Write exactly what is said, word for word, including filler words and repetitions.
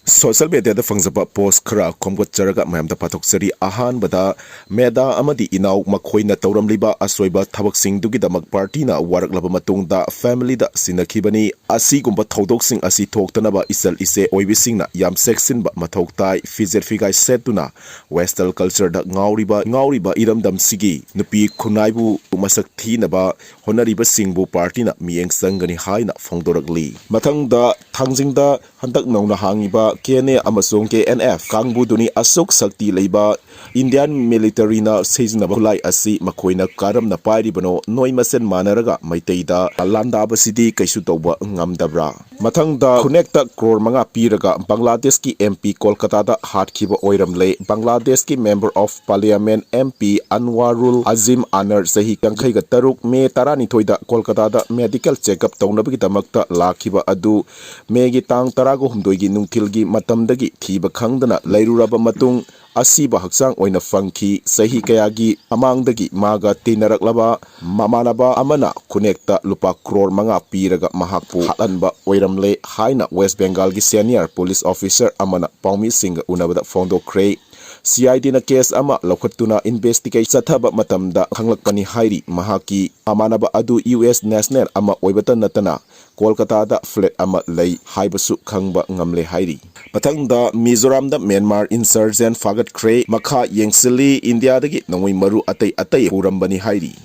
Social ꯃꯦꯗꯤꯌꯥꯗ ꯐꯪꯖꯕ ꯄꯣꯁ ꯈꯔ ꯈꯣꯝꯒꯠꯆꯔꯒ ꯃꯌꯥꯝꯗ ꯄꯥꯊꯣꯛꯆꯔꯤ꯫ ꯑꯍꯥꯟꯕꯗ, ꯃꯦꯗꯥ ꯑꯃꯗꯤ ꯏꯅꯥꯎ ꯃꯈꯣꯏꯅ ꯇꯧꯔꯝꯂꯤꯕ ꯑꯁꯣꯏꯕ ꯊꯕꯛꯁꯤꯡꯗꯨꯒꯤꯗꯃꯛ ꯄꯥꯔꯇꯤꯅ ꯋꯥꯔꯛꯂꯕ ꯃꯇꯨꯡꯗ ꯐꯦꯃꯤꯂꯤꯗ ꯁꯤꯟꯅꯈꯤꯕꯅꯤ꯫ ꯑꯁꯤꯒꯨꯝꯕ ꯊꯧꯗꯣꯛꯁꯤꯡ ꯑꯁꯤ ꯊꯣꯛꯇꯅꯕ ꯏꯆꯜ ꯏꯆꯦ ꯑꯣꯏꯕꯤꯁꯤꯡꯅ ꯌꯥꯝ ꯆꯦꯛꯁꯤꯟꯕ ꯃꯊꯧ ꯇꯥꯏ꯫ ꯐꯤꯖꯦꯠ ꯐꯤꯒꯥꯏ ꯁꯦꯠꯇꯨꯅ ꯋꯦꯁꯇꯔꯟ ꯀꯜꯆꯔꯗ ꯉꯥꯎꯔꯤꯕ, ꯉꯥꯎꯔꯤꯕ ꯏꯔꯝꯗꯝꯁꯤꯒꯤ ꯅꯨꯄꯤ ꯈꯨꯟꯅꯥꯏꯕꯨ ꯃꯁꯛ ꯊꯤꯅꯕ ꯍꯣꯠꯅꯔꯤꯕꯁꯤꯡꯕꯨ ꯄꯥꯔꯇꯤꯅ ꯃꯤꯠꯌꯦꯡ ꯆꯪꯒꯅꯤ ꯍꯥꯏꯅ ꯐꯣꯡꯗꯣꯔꯛꯂꯤ꯫ ꯃꯊꯪꯗ, ꯊꯥꯡꯖꯤꯡꯗ ꯍꯟꯗꯛ ꯅꯧꯅ ꯍꯥꯡꯉꯤꯕ ꯀꯦ ꯑꯦꯟ ꯑꯦ ꯑꯃꯁꯨꯡ ꯀꯦ ꯑꯦꯟ ꯑꯦꯐ ꯀꯥꯡꯕꯨꯗꯨꯅꯤ꯫ ꯑꯁꯨꯛ ꯁꯛꯇꯤ ꯂꯩꯕ ꯏꯟꯗꯤꯌꯥꯟ ꯃꯤꯂꯤꯇꯔꯤꯅ ꯁꯤꯖꯤꯟꯅꯕ ꯈꯨꯠꯂꯥꯏ ꯑꯁꯤ ꯃꯈꯣꯏꯅ ꯀꯔꯝꯅ ꯄꯥꯏꯔꯤꯕꯅꯣ? ꯅꯣꯏ ꯃꯁꯦꯟ ꯃꯥꯟꯅꯔꯒ ꯃꯩꯇꯩꯗ ꯂꯥꯟꯗꯥꯕꯁꯤꯗꯤ ꯀꯩꯁꯨ ꯇꯧꯕ ꯉꯝꯗꯕ꯭ꯔꯥ? ꯃꯊꯪꯗ, ꯈꯨꯅꯦꯛꯇ ꯀ꯭ꯔꯣꯔ ꯃꯉꯥ ꯄꯤꯔꯒ ꯕꯪꯒ꯭ꯂꯥꯗꯦꯁꯀꯤ ꯑꯦꯝ ꯄꯤ ꯀꯣꯜꯀꯇꯥꯗ ꯍꯥꯠꯈꯤꯕ ꯑꯣꯏꯔꯝꯂꯦ꯫ ꯕꯪꯒ꯭ꯂꯥꯗꯦꯁꯀꯤ Member of Parliament, M P, ꯑꯟꯋꯥꯔꯨꯜ ꯑꯖꯤꯝ ꯑꯅꯔ, ꯆꯍꯤ ꯌꯥꯡꯈꯩꯒ ꯇꯔꯨꯛ, ꯃꯦ ꯇꯔꯥꯅꯤꯊꯣꯏꯗ ꯀꯣꯜꯀꯇꯥꯗ ꯃꯦꯗꯤꯀꯦꯜ ꯆꯦꯛꯑꯞ ꯇꯧꯅꯕꯒꯤꯗꯃꯛꯇ ꯂꯥꯛꯈꯤꯕ ꯑꯗꯨ ꯃꯦꯒꯤ ꯇꯥꯡ ꯇꯔꯥꯒ ꯍꯨꯝꯗꯣꯏꯒꯤ ꯅꯨꯡꯊꯤꯜꯒꯤ ꯃꯇꯝꯗꯒꯤ ꯊꯤꯕ ꯈꯪꯗꯅ ꯂꯩꯔꯨꯔꯕ ꯃꯇꯨꯡ, ꯑꯁꯤꯕ ꯍꯛꯆꯥꯡ ꯑꯣꯏꯅ ꯐꯪꯈꯤ꯫ ꯆꯍꯤ ꯀꯌꯥꯒꯤ ꯃꯃꯥꯡꯗꯒꯤ ꯃꯥꯒ ꯇꯤꯟꯅꯔꯛꯂꯕ ꯃꯃꯥꯟꯅꯕ ꯑꯃꯅ ꯈꯨꯅꯦꯛꯇ ꯂꯨꯄꯥ ꯀ꯭ꯔꯣꯔ ꯃꯉꯥ ꯄꯤꯔꯒ ꯃꯍꯥꯛꯄꯨ ꯍꯥꯠꯍꯟꯕ ꯑꯣꯏꯔꯝꯂꯦ ꯍꯥꯏꯅ ꯋꯦꯁ ꯕꯦꯡꯒꯥꯜꯒꯤ ꯁꯦꯅꯤꯌꯔ ꯄꯨꯂꯤꯁ ꯑꯣꯐꯤꯁꯔ ꯑꯃꯅ ꯄꯥꯎꯃꯤꯁꯤꯡꯒ ꯎꯅꯕꯗ ꯐꯣꯡꯗꯣꯛꯈ꯭ꯔꯦ꯫ ꯁꯤ ꯑꯥꯏ ꯗꯤꯅ ꯀꯦꯁ ꯑꯃ ꯂꯧꯈꯠꯇꯨꯅ ꯏꯟꯚꯦꯁꯇꯤꯒꯦꯠ ꯆꯠꯊꯕ ꯃꯇꯝꯗ ꯈꯪꯂꯛꯄꯅꯤ ꯍꯥꯏꯔꯤ꯫ ꯃꯍꯥꯛꯀꯤ ꯃꯃꯥꯟꯅꯕ ꯑꯗꯨ ꯌꯨ ꯑꯦꯁ ꯅꯦꯁꯅꯦꯜ ꯑꯃ ꯑꯣꯏꯕꯇ ꯅꯠꯇꯅ ꯀꯣꯜꯀꯇꯥꯗ ꯐ꯭ꯂꯦꯠ ꯑꯃ ꯂꯩ ꯍꯥꯏꯕꯁꯨ ꯈꯪꯕ ꯉꯝꯂꯦ ꯍꯥꯏꯔꯤ꯫ ꯃꯊꯪꯗ, ꯃꯤꯖꯣꯔꯥꯝꯗ ꯃ꯭ꯌꯥꯟꯃꯥꯔ ꯏꯟꯁꯔꯖꯦꯟ ꯐꯥꯒꯠꯈ꯭ꯔꯦ꯫ ꯃꯈꯥ ꯌꯦꯡꯁꯤꯜꯂꯤ꯫ ꯏꯟꯗꯤꯌꯥꯗꯒꯤ ꯅꯣꯡꯃꯩ ꯃꯔꯨ ꯑꯇꯩ ꯑꯇꯩ ꯄꯨꯔꯝꯕꯅꯤ ꯍꯥꯏꯔꯤ꯫